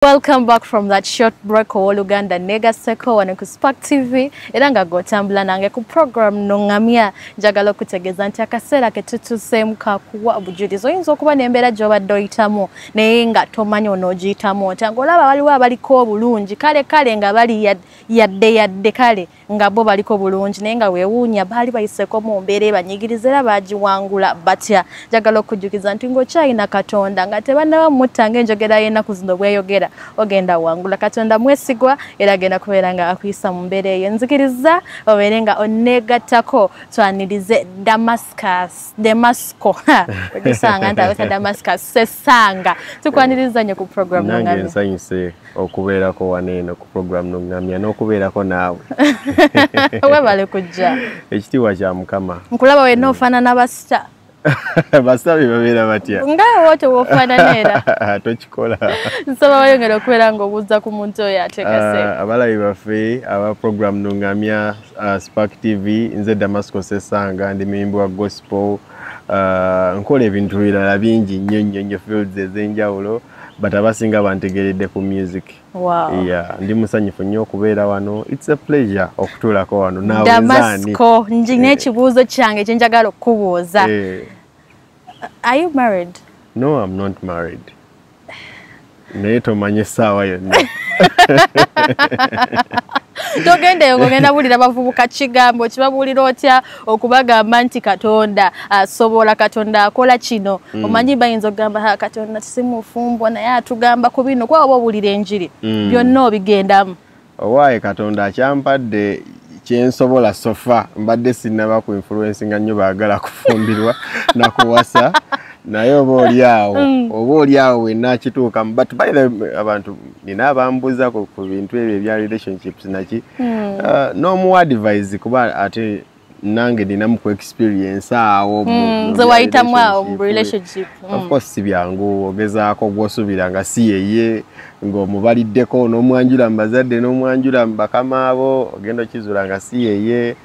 Welcome back from that short break. Owooluganda, negaseko wano ku Spark TV era nga gotambula nange ku program Nongamya. Njagala okutegeeza nti akaseera ke tutuuseemu kakuwa obujulizi. Oyinza okuba n'embeera gy'obadde oyitamu naye nga tomanyi onoogiyitamu otya, ng'olaba waliwo abaliko obulungi, kale kale nga bali yadde yadde, kale nga bo baliko bulungi, naye nga weewuunya baali bayiseko mu mbeera ebanyigiriza era baagiwangula batya. Njagala okujjukiza nti ng'okyalina Katonda, nga tebannaba mutta ng'enjogera y'ennaku zino bweyogera, ogenda wangula. Katonda mwesigwa era agenda kubeera nga akuyisa mu mbeera eyo. Nzikiriza obeere nga oneegattako, twanirize Damascus, Demasco ogisanga nti aweta Damascus Sesanga. Tukwaniriza nnyo ku program. Nange nsanyuse okubeerako wano eno ku program Nongamya n'okubeerako naawe. Webale kujja. Ekitiibwa kya Mukama. Nkulaba wenna ofaanana ba star. Ba star be babeera batya? Nga wote wofaanana era. Tokikola. Nsaba wayongera okubeera ng'obuuza ku muntu oyo ategese. Abalabi baffe aba program Nungamya, Spark TV, nze Damasco Sesanga, ndi muyimbi wa gospel. Nkola ebintu birala bingi nnyo nnyo nnyo, fields ez'enjawulo, but abasinga bantegeredde ku music. Yeah, ndi musanyufu nnyo okubeera wano. It's a pleasure okutuulako wano naawe. Damasco, njina ekibuuzo kyange kyenjagala okukubuuza. Are you married? No, I'm not married, naye tomanye essaawa yonna. Togendeyo ng'ogenda buulira bavubuka kigambo kibabuulira otya okubagamba nti Katonda asobola, Katonda akola kino? Omanyi bayinza okugamba, "Ha, Katonda si mufumbo naye atugamba ku bino," kuba oba obuulira enjiri, byonna obigendamu. Owaaye, Katonda akyampadde kyensobola. So far mbadde sinnaba ku influencinga nnyo baagala kufumbirwa nakuwasa, naye oba oli awo, oba oli awo wenna kituukamu. But by the way, abantu nina abambuuza ku bintu ebyo ebya relationships naki, n'omuwa advice, kuba ate nange ninamu ku experience awo mu nze bya wayitamu awo mu relationship. relationship. Of course si byangu, ogezaako gw'osuubira nga si yeye, ng'omubaliddeko n'omwanjula mu bazadde n'omwanjula mu bakama abo, ogenda okizuula nga si yeye.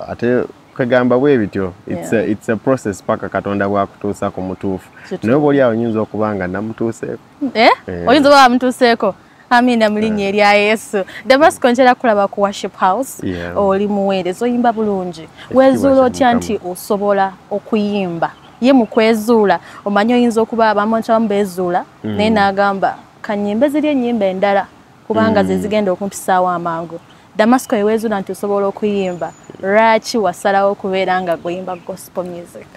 Ate kwegamba bwe bityo, it's a process paka Katonda bwakutuusa ku mutuufu. Naye oba oli awo nyinza okuba nga namutuuseeko. Eh? Eh. Oyinza oba wamutuuseeko. Amiina mu linnya erya Yesu. Damasco, ntera kulaba ku Worship House. Oli muweereza, oyimba bulungi. Weezuula kya otya Mukama. nti osobola okuyimba? Ye mu kwezuula, omanyi oyinza okuba abamuntu abamu beezuula naye n'agamba, "Kanyimbe ziri ennyimba endala kubanga ze zigenda okumpisaawo amangu." Damasco, yeweezuula nti osobola okuyimba, lwaki wasalawo okubeera nga goyimba gospel music?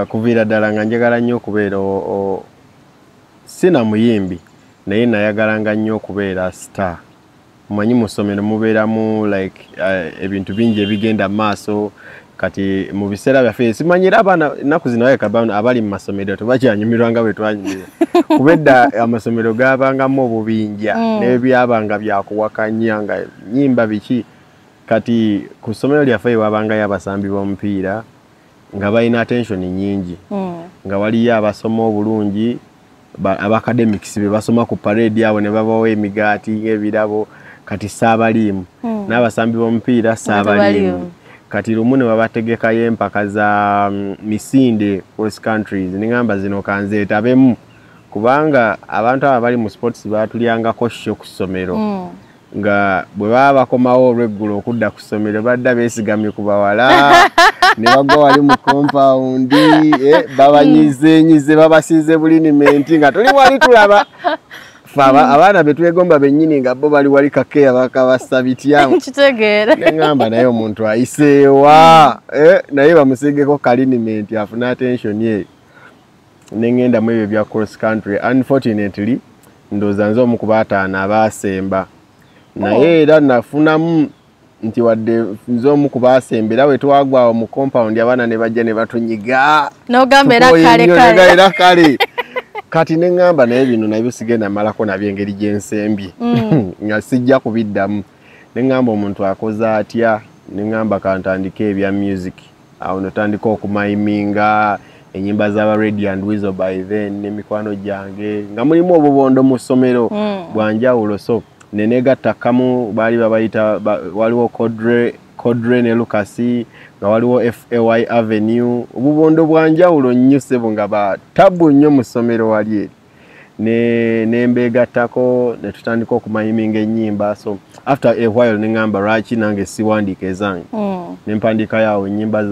Kuviira ddala nga njagala nnyo okubeera sina muyimbi, naye nayagalanga nnyo okubeera star. Omanyi mu ssomero mubeeramu like ebintu bingi ebigenda mu maaso. Kati mu biseera byaffe, simanyi era abaana ennaku zino baleka abali mu masomero tebakyanyumirwa nga bwe twanyumirwa, kuba edda amasomero gaabangamu obubinja n'ebyabanga byakuwakanya nga nyimba biki. Kati ku ssomero lyaffe wabangayo abasambi b'omupiira nga balina attention nyingi, nga waliyo abasoma obulungi, aba academics be basoma ku parade abo ne babawa emigaati ng'ebirabo. Kati saabaliimu, n'abasambi b'omupiira saabaliimu. Tebaliimu. Kati lumu ne babategekayo empaka za misinde, cross countries. Neŋŋamba zino kanzeetabemu, kubanga abantu abo abali mu sports baatulyangako show ku ssomero, nga bwe baba bakomawo olweggulo okudda ku ssomero, badda beesigamye ku bawala ne bagwa wali mu compound, babanyizenyize, babasiize bu liniment, nga tuli wali tulaba fe abaana be twegomba bennyini nga bo bali wali kakeya bakabasa bityamu. Kitegeera. Neŋŋamba naye omuntu ayiseewa, naye bamusiigeko ka liniment afune attention ye. Neŋŋendamu ebyo bya cross country. Unfortunately, ndowooza nze omu ku baataano abaasemba, naye era nafunamu nti wadde nze omu ku baasemba, era bwe twagwawo mu compound abaana ne bajja ne batunyiga. N'ogamba era Tukooye kale nnyo, kale. Nega era kale. Kati neŋŋamba naye bino nabyo sigenda malako nabyo, engeri gye nsembye nga sijja kubiddamu. Neŋŋamba omuntu akoze atya? Neŋŋamba kantandike ebya music. Awo notandika okumayiminga ennyimba z'aba Radio and Weasel by then n'emikwano gyange, nga mulimu obubondo mu ssomero bwanjawulo. So nenegatta kamu, baali babayita waliwo Codre ne Lucas, nga waliwo FAY Avenue, obubondo bwanjawulo nnyo ssebo, nga batabu nnyo mu ssomero wali eri. Ne nembeegattako ne tutandika okumayiminga ennyimba. So after a while neŋŋamba, lwaki nange siwandiika ezange? Ne mpandiikayo awo ennyimba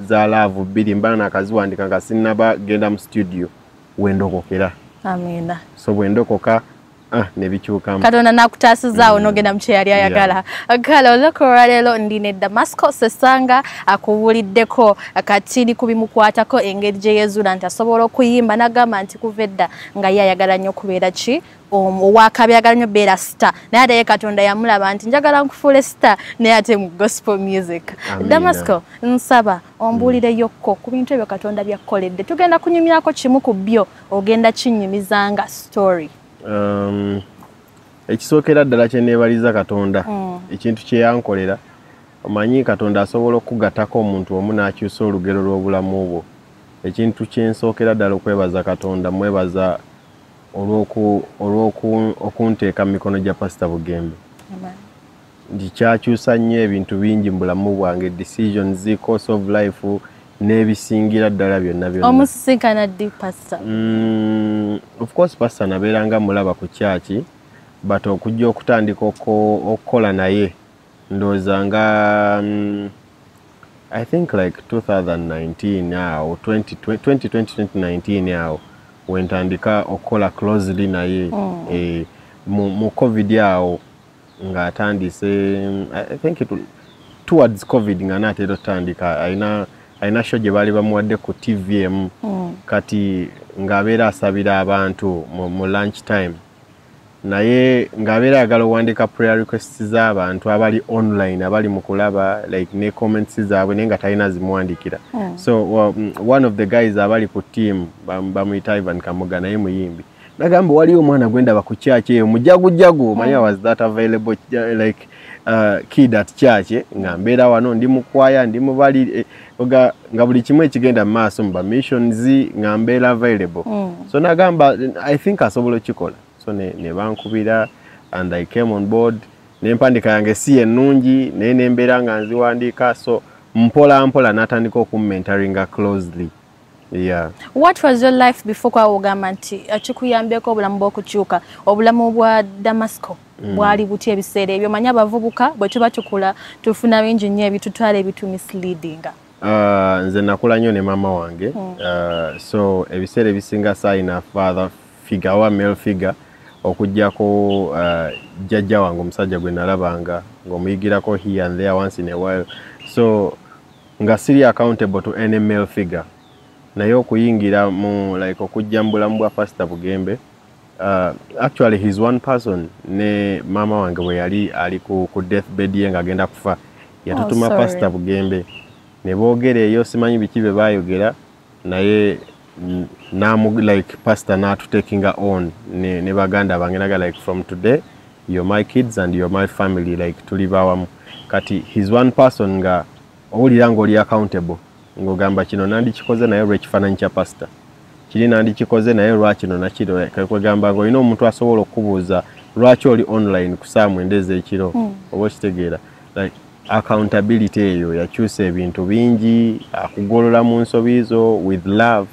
za love bbiri, mba nakaziwandika nga sinnaba genda mu studio, wendokokera. Amina. So bwendokoka, ne bikyukamu. Katonda nakutaasizaawo n'ogenda mu kyeyali ayagala. Kale olunaku olwaleero ndi ne Damasco Sesanga, akubuuliddeko katini ku bimukwatako, engeri gye yeezuula nti asobola okuyimba, n'agamba nti kuva edda nga ye ayagala nnyo okubeera ki, owakabi, ayagala nnyo beera star, naye ate ye Katonda yamulaba nti njagala nkufuule star, naye ate mu gospel music. Amiina. Damasco, nsaba ombuulireyokko ku bintu ebyo Katonda byakkoledde. Tugenda kunyumyako kimu ku byo, ogenda kinyumizanga story. Ekisookera ddala kye neebaliza Katonda, ekintu kye yankolera. Omanyi Katonda asobola okugattako omuntu omu n'akyusa olugero lw'obulamu bwo. Ekintu kye nsookera ddala okwebaza Katonda, mwebaza olw'okunteeka mu mikono gya Pasita Bugembe, nti kyakyusa nnyo ebintu bingi mu bulamu bwange, decisions, course of life, n'ebisingira ddala byonna byonna. Omusisinkana ddi pastor? Of course pastor nabeeranga mulaba ku kyaki, but okujja okutandika okukola naye ndowooza nga I think like 2019 awo, 2020, 2019 awo wentandika okukola closely naye. Mu COVID awo ng'atandise, I think it, towards COVID nga naatera otandika, alina show gye baali bamuwadde ku TVM. Kati ng'abeera asabira abantu mu lunch time, naye ng'abeera ayagala owandiika prayer requests z'abantu abali online, abali mu kulaba, like ne comments zaabwe, naye nga talina zimuwandikira. So one of the guys abali ku team bamuyita Ivan Kamuga, naye muyimbi, nagamba waliwo omwana gwendaba ku church eyo mujagujagu. Omanyi I was that available, like kid at church, nga mbeera wano, ndi mu kwaya, ndi mu bali, nga buli kimu ekigenda mu maaso mu ba missions nga mbeera available. So nagamba I think asobola okikola. So ne bankubira and I came on board n'empandiika yange si ennungi, naye nembeera nga nziwandiika. So mpola mpola n'atandika okummentoringa closely, yeah. What was your life before? Kwa ogamba nti kikuyambyeko obulamu bw'okukyuka, obulamu bwa Damasco bwali butya ebiseera ebyo? Manyi abavubuka bwe tuba tukula tufuna bingi nnyo ebitutwala, ebitumisleadinga. Nze nakula nnyo ne maama wange. So ebiseera ebisinga saayina father figure oba male figure, okuggyako jjajja wange omusajja gwe nalabanga ng'omuyigirako here and there once in a while. So nga siri accountable to any male figure, naye okuyingira mu, like okujja mu bulamu bwa Pastor Bugembe, actually he's one person. Ne maama wange bwe yali ali ku death bed ye ng'agenda kufa, yatutuma Oh, sorry. Pastor Bugembe ne boogera eyo, simanyi biki bye baayogera, naye namu like pastor n'atutekinga on ne baganda bange, naga like, "From today you're my kids and you're my family," like tuli bawamu. Kati he's one person nga owulira ng'oli accountable, ng'ogamba kino nandikikoze naye olw'ekifaananyi kya pastor, kiri nandikikoze naye lwakino nakiro. Kwegamba ng'olina omuntu asobola okukubuuza lwaki oli online ku saa 9 ez'ekiro, oba okitegeera. Like accountability eyo yakyusa ebintu bingi, akugolola mu nsobi zo with love.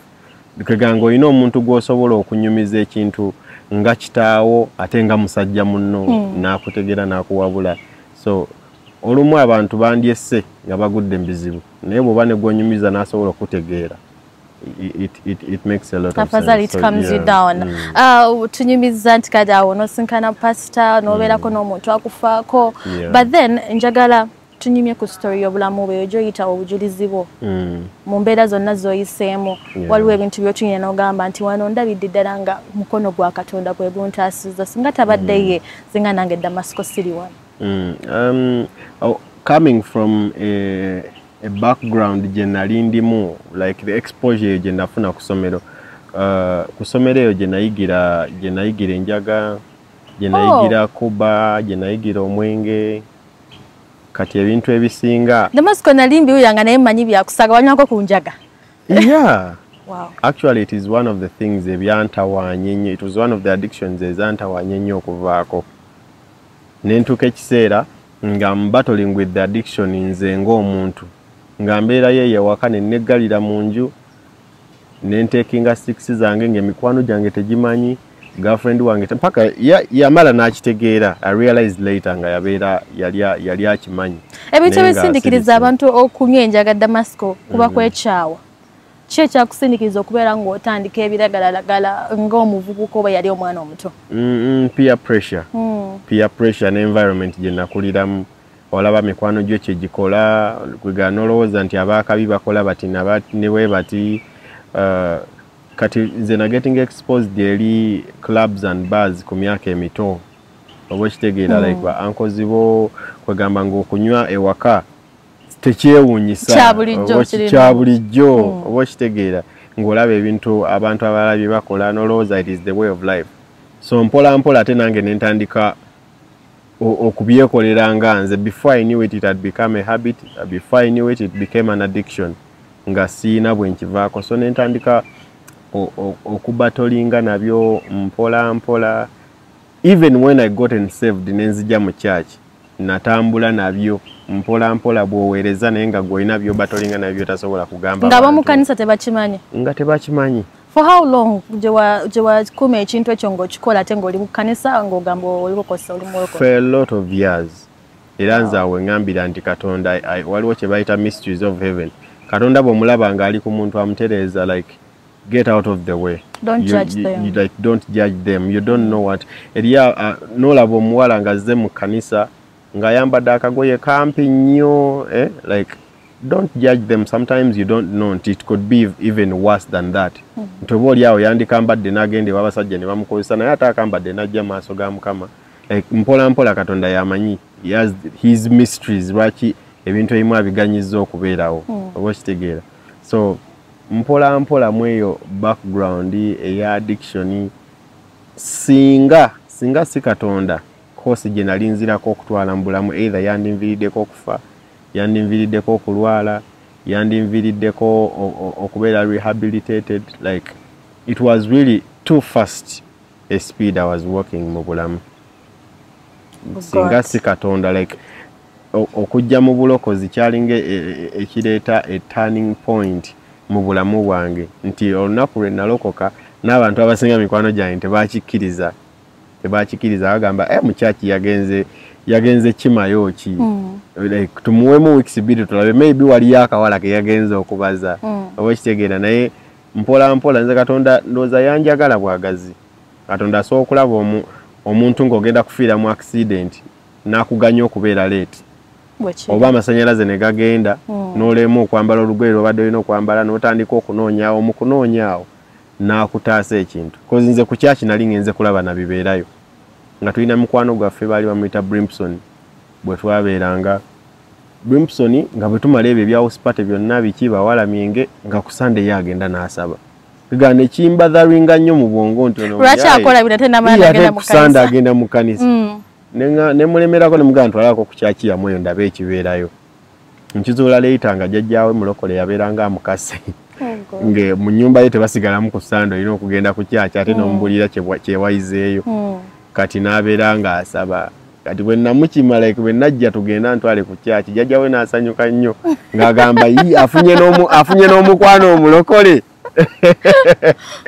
Kwegamba olina omuntu gw'osobola okunyumiza ekintu nga kitaawo ate nga musajja munno, n'akutegeera n'akuwabula. So olumu abantu bandyesse nga bagudde mu bizibu, naye bw'oba ne gw'onyumiza n'asobola okutegeera, it makes a lot of Afadhali sense. it So, calms you yeah. down. Tunyumiza nti kati awo n'osinkana pastor, n'obeerako n'omuntu akufaako. But then njagala tunyumye ku story y'obulamu bwe gyoyita obujulizi bwo mu mbeera zonna z'oyiseemu. Waliwo ebintu by'otunyumya n'ogamba nti wano ndabidde ddala nga mukono gwa Katonda gwe guntaasizza, singa tabadde ye, singa nange Damasco siri wano. Oh, coming from a background gye nali ndimu, like the exposure eyo gye nafuna ku ssomero, ku ssomero eyo gye nayigira enjaga, gye nayigira kuba, gye nayigira omwenge, kati ebintu ebisinga. Damasco, nali mbiwulira nga naye mmanyi byakusaga, wanywako ku njaga? Yeah. Wow. Actually it is one of the things ebyantawaanya ennyo. It was one of the addictions ezantawaanya ennyo okuvaako. Nentuuka ekiseera nga I'm battling with the addiction nze ng'omuntu, nga mbeerayo eyo ewaka ne neggalira mu nju, ne nteekinga sticks zange ng'emikwano gyange tegimanyi. Girlfriend wange mpaka yamala n'akitegeera. I realized later nga yabeera yali akimanyi. Ebintu ebisindikiriza abantu okunywa enjaga Damasco kuba kwekyawa. Ki ekyakusindikiriza okubeera ng'otandika ebiragalalagala ng'omuvubuka oba yali omwana omuto? Peer pressure. Peer pressure ne environment gye nakuliramu. Olaba mikwano gyo kye gikola, nolowooza nti abaakabi bakola bati ne bwe bati. Kati nze na getting exposed eri clubs and bars ku myaka emito, oba okitegeera, like ba uncles bo kwegamba ng'okunywa ewaka tekyewuunyisa, kya bulijjo, oba okitegeera, ng'olaba ebintu abantu abalala bye bakola n'olowooza it is the way of life. So mpola mpola ate nange ne ntandika okubyekolera nga nze. Before I knew it, it had become a habit. Before I knew it, it became an addiction nga siina bwe nkivaako. So ne ntandika okubattlinga nabyo mpola mpola. Even when I got and saved, nenzija mu church, natambula nabyo mpola mpola. Bw'oweereza naye nga gw'olina by'obattlinga nabyo tasobola kugamba. Nga ab'omu kanisa tebakimanyi? Nga tebakimanyi. For how long gye wakuma ekintu ekyo ng'okikola ate ng'oli mu kanisa ng'ogamba oli kukosa, oli mulokole? For a lot of years. Era nze awo ŋŋambira nti Katonda, waliwo kye bayita mysteries of heaven. Katonda bw'omulaba ng'ali ku muntu amutereeza, like get out of the way. Don't judge them. You, like, don't judge them. You don't know what eriya. N'olaba omuwala ng'azze mu kkanisa ng'ayambadde akagoye kampi nnyo, eh? Like, don't judge them. Sometimes you don't know nti it could be even worse than that, nti oba oli awo yandikambadde n'agenda ew'abasajja ne bamukozesa, naye ate akambadde n'ajja mu maaso ga Mukama. Like, mpola mpola Katonda yamanyi. He has his mysteries lwaki ebintu ebimu abiganyizza okubeerawo, oba okitegeera. So mpola mpola mweyo background eya addiction, singa si Katonda course gye nali nzirako okutwala mu bulamu, either yandinviriddeko okufa, yandinviriddeko okulwala, yandinviriddeko okubeera rehabilitated. Like, it was really too fast a speed I was walking mu bulamu. Singa si Katonda, like okujja mu bulokozi kyalinga ekireeta a turning point mu bulamu bwange, nti olunaku lwe nalokoka n'abantu abasinga mikwano gyange tebakikkiriza, tebakikkiriza. Bagamba, "Eh, mukyaki yagenze kimayo ki? Like, tumuwemu weeks 2 tulabe, maybe waliyo akawala ke yagenze okubaza," oba okitegeera. Naye mpola mpola nze Katonda ndowooza yanjagala bwagazi. Katonda asobola okulaba omuntu ng'ogenda kufiira mu accident n'akuganya okubeera late, oba amasanyalaze ne gagenda, n'olema okwambala olugoye lwobadde olina okwambala, n'otandika okunoonyaawo. Mu kunoonyaawo n'akutaasa ekintu. 'Cause nze ku kyaki nali ngenze kulaba nabibeerayo nga tulina mukwano gwaffe baali bamuyita Brimpson. Bwe twabeeranga Brimpson, nga bwe tumala ebyo ebya house party byonna biki, bawala, myenge, nga ku Sunday ye agenda n'asaba. Gana ekimbotheringa nnyo mu bwongo nti ono Lwaki akola bino ate namala ate agenda mu ku Sunday kanisa? Agenda mu kanisa. Nemulemerako nemugamba, "Ntwalako ku kyaki yamu eyo ndabe ekibeerayo." Nkizuula later nga jjajjaawe mulokole yabeeranga amukase. Oh God. Nge mu nnyumba ye tebasigalamu ku Sunday, olina okugenda ku kyaki ate n'omubulira kyewayizeeyo. Kati n'abeera ng'asaba. Kati bwe namukima, like bwe najja tugenda ntwale ku kyaki, jjajja we n'asanyuka nnyo ng'agamba, "Yi, afunye n'omukwano omulokole."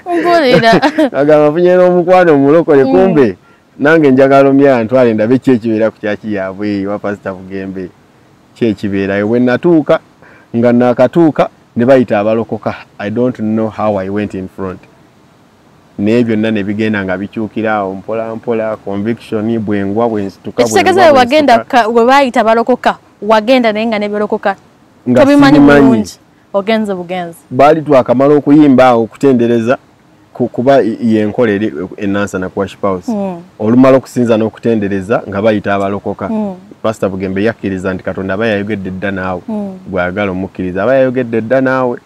Mpulira. Agamba afunye n'omukwano omulokole. Kumbe nange njagala omyala ntwale ndabe ki ekibeera ku kyaki yaabwe eyo wa Pasita Bugembe, ki ekibeerayo. Bwe natuuka, nga naakatuuka, ne bayita abalokoka. I don't know how I went in front, naye byonna ne bigenda nga bikyukira awo mpola mpola. Conviction, bwengwa bwensituka, Ekitegeeza bwengwa we wagenda bwensituka. we bayita balokoka wagenda, naye nga nebyolokoka Nga tobimanyi sibimanyi. bulungi, ogenze bugenzi. Baali twakamala okuyimba awo okutendereza, kuba yenkola eri enansana ku worship house. Olumala okusinza n'okutendereza nga bayita abalokoka. Pasita Bugembe yakkiriza nti Katonda aba yayogedde dda naawe, gwayagala omukkiriza aba yayogedde dda naawe,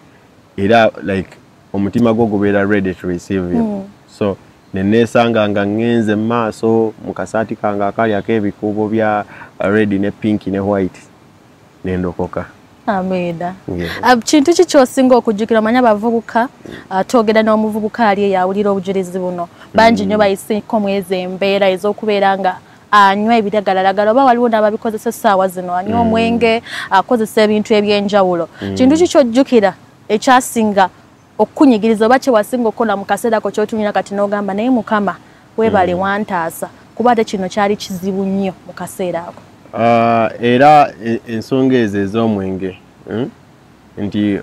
era like omutima gwo gubeera ready to receive him. So neneesanga nga ŋŋenze mu maaso mu kasaati kange akali ak'ebikuubo bya red ne pink ne white, nendokoka. Amiina. Yeah. Kintu ki kyosinga okujjukira? Omanyi abavubuka, twogera n'omuvubuka ali eyo awulira obujulizi buno, bangi nnyo bayiseko mu ezo embeera ez'okubeera nga anywa ebiragalalagala, oba waliwo n'ababikozesa essaawa zino, anywa omwenge, akozesa ebintu ebyenjawulo. Kintu ki kyojjukira ekyasinga okukunyigiriza, oba kyewasinga okukola mu kaseera ko kyotumira kati n'ogamba, "Naye Mukama Webale wantaasa, kuba ate kino kyali kizibu nnyo mu kaseera ako. Era ensonga ezo ez'omwenge, nti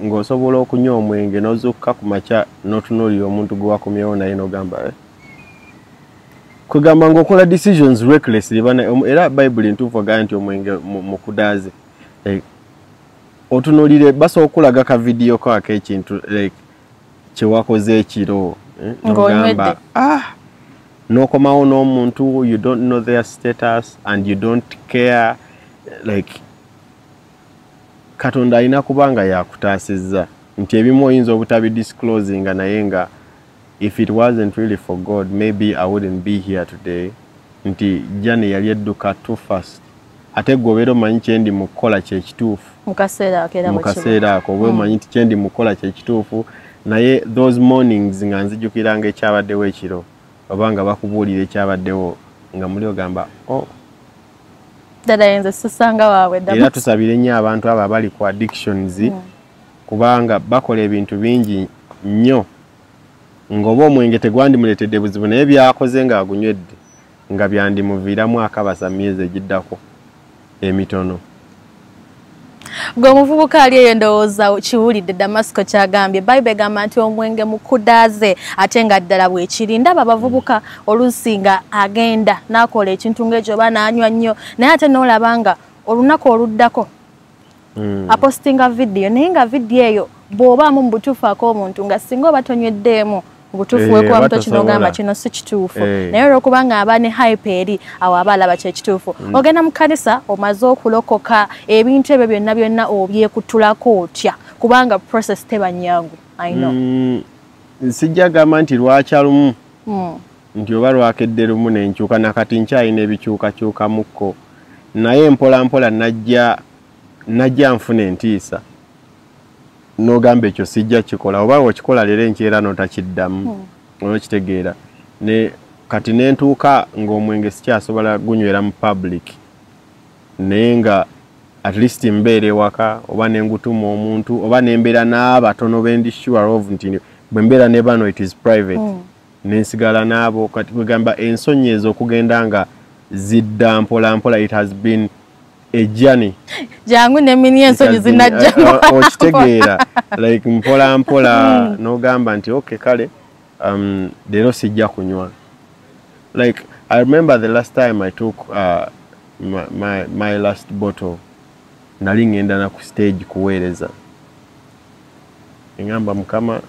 ng'osobola okunywa omwenge n'ozukka ku makya n'otunuulira omuntu gwe wakomyewo naye n'ogamba, eh? Kugamba ng'okola decisions recklessly. Era Bayibuli ntuufu agamba nti omwenge mukudaaze. Like, otunuulire, basobola okulaga ka vidiyo ko ak'ekintu like kye wakoze ekiro, eh? Ng'onywedde. N'ogamba, ah, n'okomawo n'omuntu you don't know their status and you don't care. Like, Katonda alina kuba nga yakutaasizza nti ebimu oyinza obutabidisclosinga, naye nga if it wasn't really for God, maybe I wouldn't be here today. Nti journey yali edduka too fast, ate gwe obeera omanyi kyendi mu kukola kyekituufu. Mu kaseera ako era mu bwe kiba. Kaseera ako oba omanyi nti kyendi mu kukola kyekituufu, naye those mornings nga nzijukiranga ekyabaddewo ekiro, oba nga bakubuulira ekyabaddewo, nga muli ogamba, oh. Ddala nze sisanga waabwe. Era tusabire nnyo abantu abo abali ku addictions, kubanga bakola ebintu bingi nnyo ng'oba omwenge tegwandimuleetedde buzibu, naye byakoze ng'agunywedde nga byandimuviiramu akabasa myezi egiddako emitono. Gwe omuvubuka ali eyo, ndowooza kiwulidde Damasco kyagambye. Bayibuli egamba nti omwenge mukudaaze, ate nga ddala bwekiri. Ndaba abavubuka oluusi nga agenda n'akola ekintu ng'ekyo oba n'anywa nnyo, naye ate n'olaba nga olunaku oluddako apostinga vidiyo, naye nga vidiyo eyo bw'obaamu mu butuufu ak'omuntu nga singa oba tonyweddeemu mu butuufu wekuba oba muto kino ogamba tosobola. Kino si kituufu. Eh. Naye olw'okuba nga aba ne hype eri awo, aba alaba kyekituufu. Ogenda mu kkanisa, omaze okulokoka, ebintu ebyo byonna byonna obyekutulako otya? Kubanga process teba nnyangu, I know. Sijja gamba nti lwakya lumu nti oba lwakedde lumu nenkyuka. Nakati nkyalina ebikyukakyukamukko, naye mpola mpola najja nfuna entiisa n'ogamba ekyo sijja kikola, oba okikola leero enkeera n'otakiddamu, oba okitegeera. Ne kati nentuuka ng'omwenge sikyasobola gunywera mu public, naye nga at least mbeera ewaka, oba nengutuma omuntu, oba nembeera n'abatono bendi sure of nti bwe mbeera ne bano it is private, nensigala n'abo. Kati kwegamba ensonyi ezo okugenda nga zidda mpola mpola, it has been a journey. Jangu nemini ensonyi zinajja. Okitegeera, like mpola mpola n'ogamba nti okay, kale leero sijja kunywa. Like, I remember the last time I took my last bottle, nali ngenda na ku stage kuweereza, engamba, "Mukama,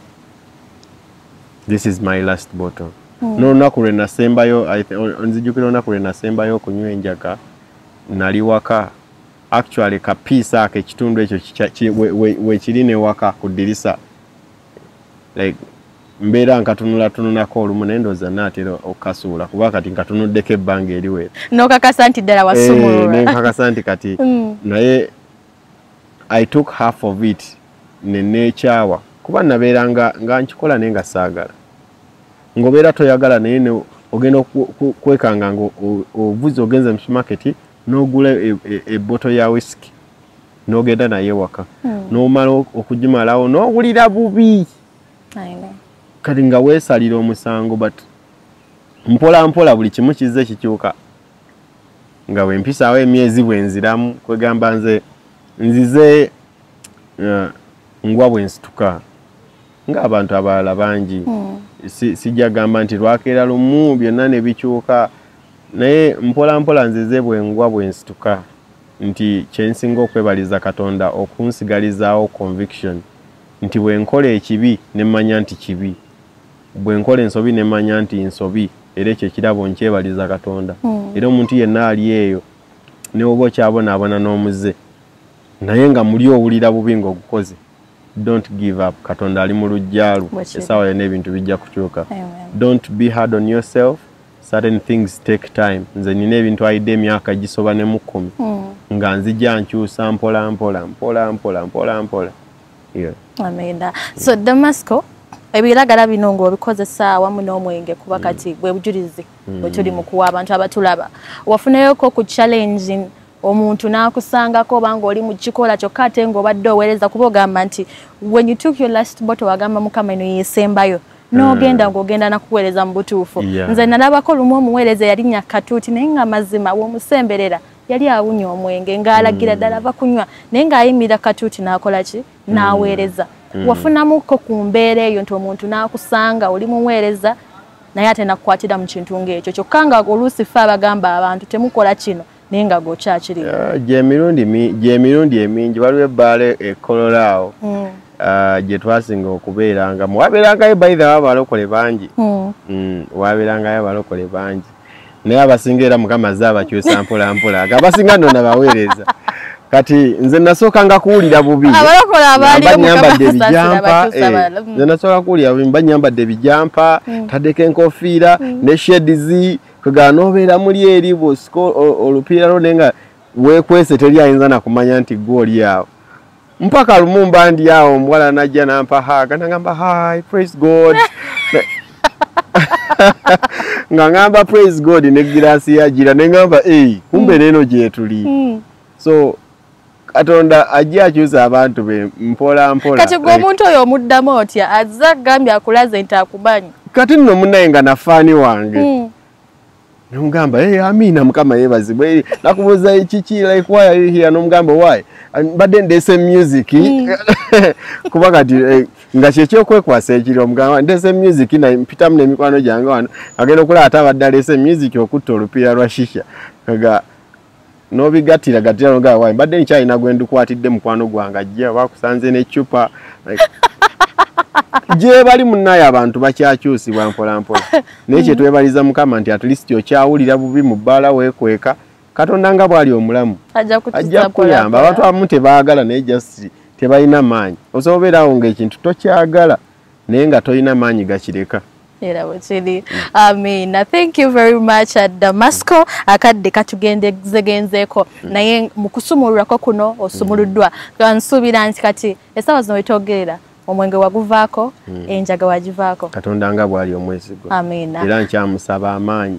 this is my last bottle." N'olunaku lwe nasembayo, nzijukira olunaku lwe nasembayo okunywa enjaga, nali waka. Actually, kapiisa ako, ekitundu ekyo wekiri ne waka ku ddirisa, like mbeera nkatunulatunulako olumu, naye ndowooza naatera okukasuula kuba kati nkatunuddeko ebbanga eriwera. N'okakasa nti ddala wasumulula. Nenkakasa nti kati naye I took half of it neneekyawa, kuba nabeera nga nkikola naye nga saagala, ng'obeera toyagala, naye ogenda kwekanga nga ovuze ogenze mu supermarket n'ogula ebboto ya whisky n'ogenda naye waka, n'omala okugimalawo n'owulira bubi. I know. Kati nga weesalira omusango, but mpola mpola buli kimu kizze kikyuka nga bwe mpisaawo emyezi bwe nziramu. Kwegamba nze nzize ngwa bwe nsituka ng'abantu abalala bangi. Sijja gamba nti lwakeera lumu byonna ne bikyuka, naye mpola mpola nzize bwe ngwa bwe nsituka, nti kyensinga okwebaliza Katonda okunsigalizaawo conviction nti bwe nkola ekibi ne mmanya nti kibi, bwe nkola ensobi ne mmanya nti nsobi. Era ekyo ekirabo nkyebaliza Katonda. Era omuntu yenna ali eyo, ne oba okyabonaabona n'omuze, naye nga muli owulira bubi ng'ogukoze, don't give up. Katonda ali mu luggya lwo. Bwe kiri. Essaawa yonna ebintu bijja kukyuka. Amen. Don't be hard on yourself. Certain things take time. Nze nina ebintu ayidde emyaka gisoba ne mu 10 nga nzija nkyusa mpola mpola mpola mpola mpola mpola, yeah. Amina. So Damasco, ebiragala bino ng'obikozesa awamu n'omwenge, kuba kati bwe bujulizi bwe tuli mu kuwa abantu abatulaba, wafunayoko ku challenge omuntu n'akusangako oba ng'oli mu kikola kyokka ate ng'obadde oweereza? Kuba ogamba nti when you took your last bottle wagamba, "Mukama, eno yeesembayo," N'ogenda ng'ogenda nakuweereza mu butuufu. Nze nalabako lumu omuweereza yalinnya katuuti, naye nga mazima w'omusemberera yali awunya omwenge, ng'alagira ddala bakunywa, naye ng'ayimirira katuuti n'akola ki? N'aweereza. Wafunamuko ku mbeera eyo nti omuntu n'akusanga oli muweereza naye ate nakukwatira mu kintu ng'ekyo, kyokka nga oluusi ffe abagamba abantu temukola kino, naye nga gwokyakiri. Gy'emirundi emingi waliwo ebbaala e Kololo awo gye twasinga okubeerangamu, wabeerangayo by the way abalokole bangi, wabeerangayo abalokole bangi, naye abasinga era Mukama azze abakyusa mpola mpola, abasinga nno nabaweereza. Kati nze nasookanga kuwulira bubi, nyambadde ebijampa, nze nasooka kuwulira bubi, mba nyambadde ebijampa, taddeko enkofiira ne shades, kwegamba n'obeera muli eri bw'osika olupiira lwo naye nga weekwese, teri ayinza nakumanya nti gwe oli awo. Mpaka lumu mba ndi awo, omuwala najja nampa hug, nagamba hi, praise God, nga ngamba praise God ne giraasi yagira, ne ngamba kumbe neeno gyetuli. So Katonda ajja akyusa abantu be mpola mpola. Kati gwe omuntu oyo omuddamu otya? Azze agambye akulaze nti akumanyi. Kati nno munnaye nga nafaani wange. Nomugamba, hey, amina, Mukama yeebazibwe. Nakubuuza kiki, like why are you here? Nomugamba why? Mbadde ndeese music. Kuba kati nga kyekyokwekwaasa ekiri, omugamba ndeese music na mpitamu n'emikwano gyange wano. Agenda okulaba ate abadde aleese music okutta olupiira lwa shisha. Kaga n'obigattira gattira n'ogamba why? Mbadde nkyalina gwe ndukwatidde mukwano gwange ajja bakusanze n'eccupa. Gye bali munnaye abantu bakyakyusibwa mpola mpola, naye kye twebaliza Mukama nti at least okyawulira bubi mu bbaala weekweka, Katonda nga bw'ali omulamu ajja kuyamba. Abantu abamu tebaagala naye just tebalina maanyi. Osobola obeerawo ng'ekintu tokyagala naye nga tolina maanyi gakireka. Era bwekiri. Amina. Thank you very much, Damasco. Akadde katugenzegenzeeko, naye mu kusumululwako kuno osumuluddwa. Nsuubira nti kati essaawa zino wetwogerera omwenge waguvaako, enjaga wagivaako. Katonda nga bw'ali omwesigwa. Amina. Era nkyamusaba amaanyi,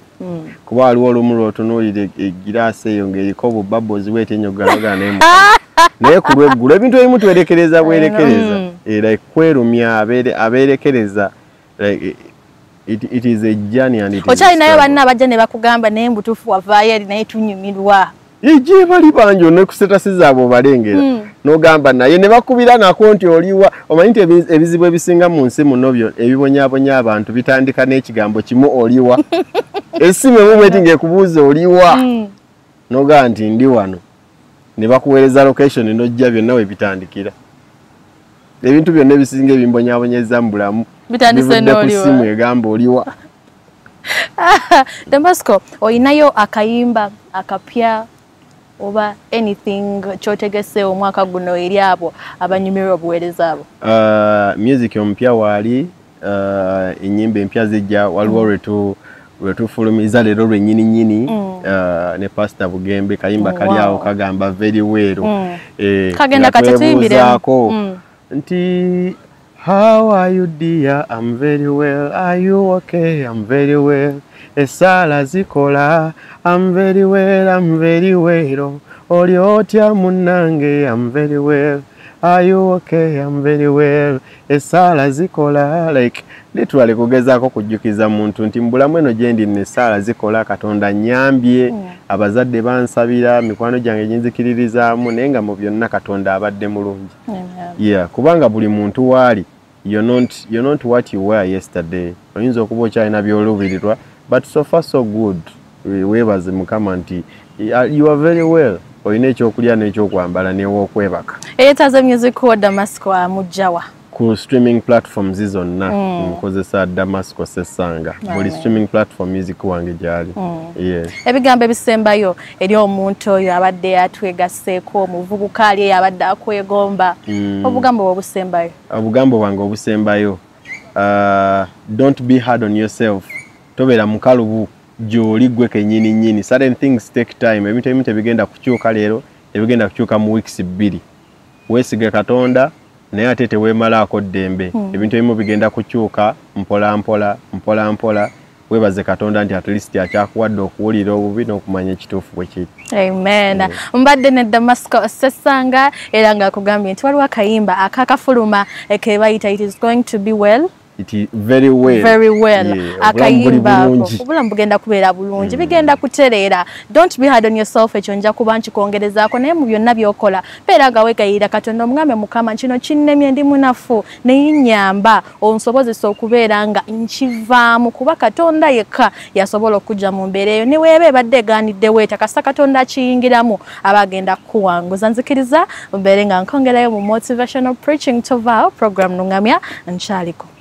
kuba waliwo olumu lw'otunuulira egiraasi eyo ng'eriko obubabozi bwetyenyogalagala, naye naye ku lweggulo ebintu ebimu twerekereza bwerekereza, era kwerumya abeerekereza, like it is a journey and it is. Okyalinayo banna abajja ne bakugamba naye mbutuufu wavaayo eri naye tunyumirwa? Gye bali bangi, ne ku status zaabwe obalengera, n'ogamba naye ne bakubira nako nti oliwa. Omanyi nti ebizibu ebisinga mu nsi muno byo ebibonyaabonya abantu bitandika n'ekigambo kimu, oliwa. Essimu emu bweti ng'ekubuuza oliwa, n'ogamba nti ndi wano, ne bakuweereza location n'ojja, byonna we bitandikira. Ebintu byonna ebisinga ebimbonyaabonyeza mu bulamu bitandise bivudde ku ssimu egamba oliwa. Damasco, oyinayo akayimba akapya oba anything kyotegese omwaka guno eri abo abanyumirwa obuweereza abo? Music omupya waali, ennyimba empya zijja. Waliwo lwetufulumiza leero lwennyini nnyini ne Pastor Bugembe, kayimba kali awo kagamba very well. Kagenda kati tuyimbiremu. Nti how are you dear, I'm very well, are you okay, I'm very well, esala zikola, I'm very well, I'm very well, oli otya munnange, I'm very well, are you okay, I'm very well, esala zikola. Like literally kugezaako kujjukiza muntu nti mu bulamu eno gye ndi nessaala zikola, Katonda nnyambye, abazadde bansabira, mikwano gyange ginzikiririzaamu, naye nga mu byonna Katonda abadde mulungi. Yeah, kubanga buli muntu waali, you're not what you were yesterday. Oyinza okuba okyalina by'oluubirirwa, but so far so good. Weebaze Mukama nti you are very well, olina ekyokulya n'ekyokwambala n'ew'okwebaka. Eyeetaaze music wa Damasco amugjawa? Ku streaming platforms zonna nkozesa Damasco Sesanga, buli streaming platform music wange gyali. Yes. Ebigambo ebisembayo eri omuntu oyo abadde atwegasseeko, omuvubuka ali eyo abadde akwegomba, obugambo bwe obusembayo? Obugambo bwange obusembayo, don't be hard on yourself, tobeera mukalubu gy'oli gwe kennyini nnyini. Certain things take time, ebintu ebimu tebigenda kukyuka leero, ebigenda kukyuka mu weeks 2. Weesige Katonda, naye ate teweemalaako ddembe. Ebintu ebimu bigenda kukyuka mpola mpola mpola mpola. Weebaze Katonda nti at least akyakuwadde okuwulira obubi n'okumanya ekituufu bwe kiri. Amen. Mbadde ne Damasco Sesanga, era ng'akugambye nti waliwo akayimba akakafuluma ke bayita It Is Going To Be Well. It very well. Very well. Yeah, akayimba ako obulamu bugenda kubeera bulungi, bigenda kutereera. Don't be hard on yourself, ekyo nja kuba nkikwongerezaako, naye mu byonna by'okola beera nga weegayirira Katonda, omugambe Mukama kino kinnemye, ndi munafu, naye nnyamba onsobozesa okubeera nga nkivaamu, kuba Katonda yekka yasobola okujja mu mbeera eyo ne weeba ebadde egaaniddewo etya, kasita Katonda akiyingiramu aba agenda kukuwanguza. Nzikiriza mbeere nga nkongerayo mu motivational preaching, tovaawo, program Nungamya nkyaliko.